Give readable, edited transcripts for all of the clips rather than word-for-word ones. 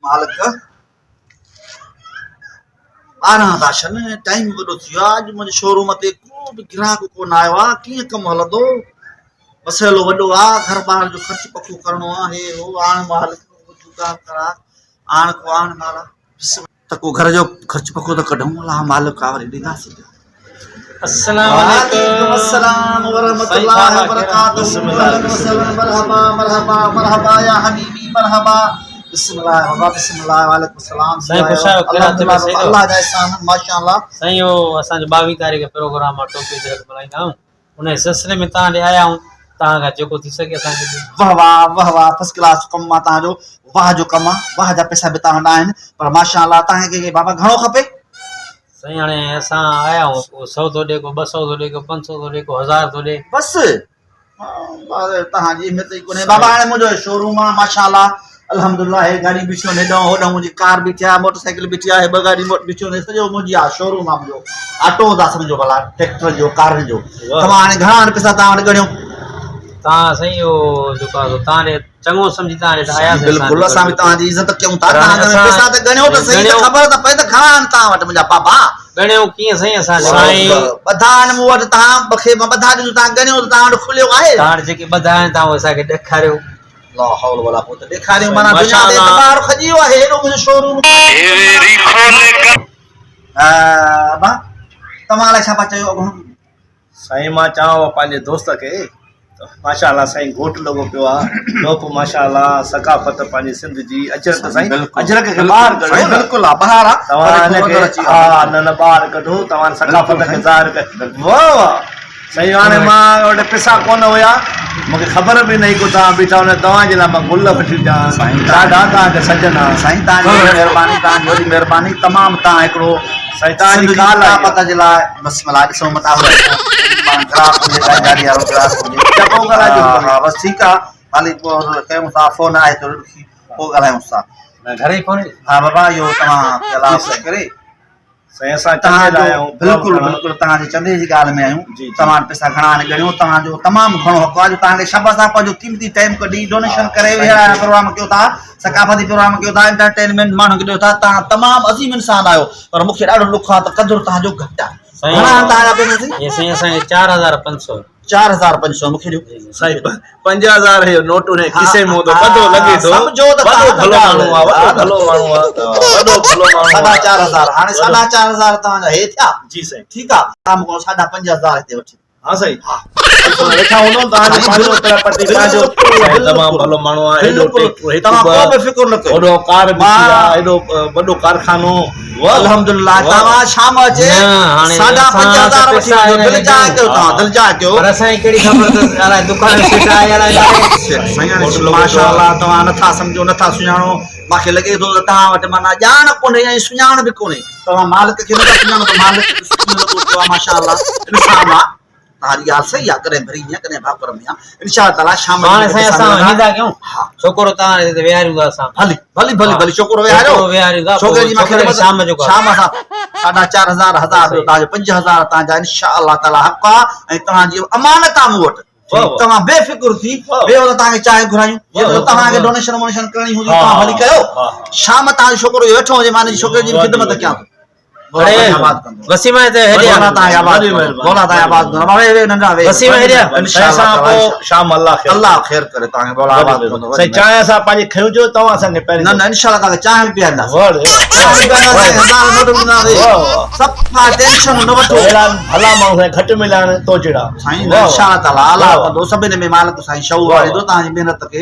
مالڪ 12 ٿا ڇن ٽائيم وڏو ٿي ويو آهي اڄ منهنجي شوروم تي ڪو به گراهڪ ڪونه آيو آهي ڪيئن ڪم هلندو مسئلو وڏو آهي گهر ٻار جو خرچ پکو ڪرڻو آهي هي هو آڻ مالڪ دڪان ڪرا آڻ ڪو آڻ مالا ته ڪو گهر جو خرچ پکو ته ڪڍون الله مالڪ آ وري ڏينداسين السلام عليڪم السلام ورحمة الله وبرڪاته اهلا وسهلا مرحبا مرحبا مرحبا يا حبيبي مرحبا بسم الله بابا بسم الله وعليڪم السلام سائين خوش آهيو ڪهڙا ٿي الله الله جا احسان ماشاءالله سائين او اسان جو 22 تاريخ پروگرام آ ٽوپي اجرڪ ملهائيندا آهيون ان سلسلي ۾ تان ڏي آيا آهيون تان کان جيڪو ٿي سگهي اسان کي ڏيو واه واه واه واه فرسٽ ڪلاس ڪم آ تان جو واه جو ڪم آ واه جا پئسا به تان وٽ آهن پر ماشاءالله تان کي بابا گهڻو کپي سائين هاڻي اسان آيا آهيون ڪو سو ٿو ڏي ڪو ٻه سو ٿو ڏي ڪو پنج سو ٿو ڏي ڪو هزار ٿو ڏي. بس تهان جي همت ئي ڪونهي بابا هاڻي منهنجو شوروم آ ماشاءالله الحمدلله هي گاڏي بيٺيون آهن هيڏانهن هوڏانهن منهنجي ڪار بيٺي آ موٽر سائيڪل بيٺي آ هي ٻه گاڏي بيٺيون آهن سڄو منهنجي آ شوروم آ منهنجو آٽو ٿا سمجهو ڀلا ٽريڪٽرن جو ڪارن جو توهان هاڻي گهڻا آهن پئسا توهان وٽ ڳڻيو. توهان سائين اهو جيڪو آ سو توهان ڏي چڱو سمجهي توهان ڏي ته آياسين بلڪل اسان به توهان جي عزت ڪيون ٿا توهان جڏهن پئسا ته ڳڻيو ته صحيح ته خبر ته پئي ته گهڻا آهن توهان وٽ منهنجا بابا. ڳڻيو ڪيئن سائين اسان سائين. ٻڌا آهن مون وٽ توهان کي مان ٻڌا ڏيندس توهان ڳڻيو ته توهان وٽ کليو آهي. توهان وٽ جيڪي ٻڌا آهن توهان اهي اسان کي ڏيکاريو. لا حول ولا قوت ڏيکاريون معنيٰ دنيا تي اعتبار کڄي ويو آهي هيڏو منهنجو شوروم. ابا توهان الائي ڇا پيا چيو اڳهڻ. سائين مان چوان پنهنجي دوست کي ته ماشاء الله سائين گهوٽ لڳو پيو آ ٽوپ ماشاء الله ثقافت پنهنجي سنڌ جي اجرڪ سائين اجرڪ کي ٻاهر ڪڍو سائين بلڪل آ ٻاهر آ توهان هن کي ها نه نه ٻاهر ڪڍو توهان ثقافت کي ظاهر ڪيو واه واه سائين هاڻي مان وٽ پئسا ڪونه هيا مونکي خبر به نه هئي ڪو توهان بيٺا هو توهان جي لاء مان گل وٺي اچان سائين ڏاڍا توهان کي سجن ها سائين توهان جي وڏي مهرباني توهان جي وڏي مهرباني تمام توهان هڪڙو سائين توهان جي ڪال آئي ثقافت جي لاء بسم الله ڏسو متان هو گراهڪ هجي ڪا گاڏي وارو گراهڪ هجي ته پوء ڳالهائجو ها بس ٺيڪ آ حالي پوء ڪيون ٿا فون آهي ٿورو ڏکي پوء ڳالهايون ٿا نه گهر ئي فون ها بابا اهو توهان کي الله خوش ڪري سائين اسان چندي لاء آيا آهيون بلڪل بلڪل توهان جي چندي جي ڳالهه ۾ آهيون توهان پئسا گهڻا آهن ڳڻيو توهان جو تمام گهڻو حق آهي جو توهان کي شاباس آهي پنهنجو قيمتي ٽائيم ڪڍي ڊونيشن ڪري اهڙا پروگرام ڪيو ٿا ثقافتي پروگرام ڪيو ٿا انٽرٽينمينٽ ماڻهن کي ڏيو ٿا توهان تمام عظيم انسان آهيو پر مون کي ڏاڍو ڏک آهي ته قدر توهان جو گهٽ آهي گهڻا آهن توهان جا پئسا سائين هي سائين اسان کي 4500 4500 مون کي ڏيو سائين 5000 هي نوٽ ان کيسي ۾ هوندو وڏو لڳي ٿو سمجهو ته وڏو ڀلو ماڻهو آهي وڏو ڀلو ماڻهو آهي وڏو ڀلو ماڻهو ساڍا 4000 هاڻي ساڍا 4000 توهان جا هي ٿيا جي سائين ٺيڪ آهي توهان مون کان ساڍا 5000 هتي وٺي ها سائين ويٺا هوندو توهان جو پنهنجو پراپرٽي پنهنجو تمام ڀلو ماڻهو آهي ايڏو ٽيڪٽر هڪ توهان ڪو به فڪر نه ڪيو وڏو ڪار به ٿي آ ايڏو وڏو ڪارخانو الحمدلله توهان شام اچي ساڍا 5000 وٺي وڃو دل جاء ڪيو توهان دل جاء ڪيو پر اسان کي ڪهڙي خبر ته الائي دڪان سيٺ آهي الائي نه آهي سائين ماشاءالله توهان نٿا سمجهو نٿا سڃاڻو مان کي لڳي ٿو ته توهان وٽ معنيٰ ڄاڻ ڪونهي ۽ سڃاڻ به ڪونهي توهان مالڪ کي نٿا سڃاڻو ته مالڪ به سٺو لڳو پيو آهي ماشاء الله انسان آ توهان جي ڳالهه صحيح آ ڪڏهن ڀري ۾ ڪڏهن ڀاڪر ۾ آ انشاء الله تعالي شام جو هاڻي سائين اسان ويندا ڪيون ڇوڪرو توهان هتي ويهاريون ٿا اسان ڀلي ڀلي ڀلي ڀلي ڇوڪرو ويهاريو ويهاريون ٿا ڇوڪري جي مان خدمت شام جو شام سان ساڍا چار هزار هزار ٻيو توهان جو 5000 توهان جا انشاء الله تعالي حق آ ۽ توهان جي امانت آ مون وٽ توهان بي فڪر ٿي ويهو ته توهان کي چانهه گهرايون جيڪڏهن توهان کي ڊونيشن وونيشن ڪرڻي هوندي توهان ڀلي ڪيو شام تائين ڇوڪرو اهو ويٺو هجي مان ان ڇوڪري جي به خدمت ڪيان ٿو الله خير ڪري توهان کي مولا آباد ڪندو سائين چانهه اسان پنهنجي کيون جو توهان اسان کي پهرين نه نه انشاء الله توهان کي چانهه به پيارينداسين چانهه به پيارينداسين هزار نوٽ به ڏينداسين صفا ٽينشن نه وٺو اهڙا ڀلا ماڻهو سائين گهٽ مليا آهن تو جهڙا سائين انشاء الله تعالي الله ڪندو سڀني ۾ مالڪ سائين شعور واريندو توهان جي محنت کي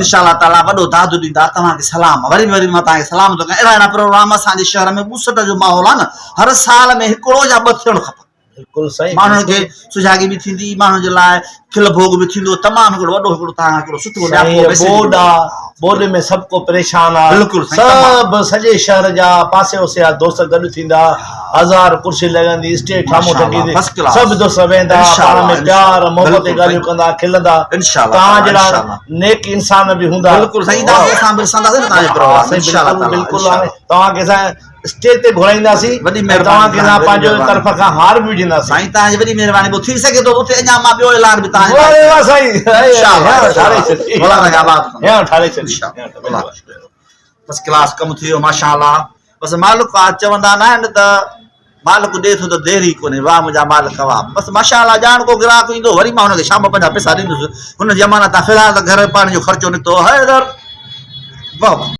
انشاء الله تعالي وڏو داد ڏيندا توهان کي سلام وري به وري مان توهان کي سلام ٿو ڪيان اهڙا اهڙا پروگرام اسان جي شهر ۾ ٻوسٽ جو ماحول آهي نه هر سال ۾ هڪڙو يا ٻه ٿيڻ کپن بلڪل سائين ماڻهن کي سجاڳي به ٿيندي ماڻهن جي لاء کل ڀوڳ به ٿيندو تمام هڪڙو وڏو هڪڙو توهان هڪڙو سٺو نياپو ميسيج ٻوڏ آ ٻوڏ ۾ سڀ ڪو پريشان آ بلڪل سڀ سڄي شهر جا پاسي اوسي جا دوست گڏ ٿيندا هزار ڪرسي لڳندي اسٽيج ٺامو ٺڪيندي سڀ دوست ويهندا پاڻ ۾ پيار محبت جون ڳالهيون ڪندا کلندا توهان جهڙا نيڪ انسان به هوندا بلڪل سائين توهان اسان به ڏسنداسين نه توهان جو پروگرام انشاء الله تعالي بلڪل توهان کي اسان اسٽيج تي گهرائينداسين وڏي مهرباني توهان کي اسان پنهنجو طرف کان هار به وجهنداسين سائين توهان جي وڏي مهرباني پوء ٿي سگهي ٿو اتي اڃا مان ٻيو اعلان به توهان جي لاء واه سائين انشاء الله ٺاري ڇڏي مولا توهان کي آباد ٺاري ڇڏي. فرسٽ ڪلاس ڪم ٿي ويو ماشاء الله بس مالڪ آ چوندا نه آهن ته مالڪ ڏي ٿو ته دير ئي ڪونهي واهه منهنجا مالڪ واهه بس ماشاء الله ڄاڻ ڪو گراهڪ ايندو وري مان هن کي شام پنهنجا پئسا ڏيندس هن جي امانت آ في الحال ته گهر پاڻي جو خرچو نڪتو حيدر واهه.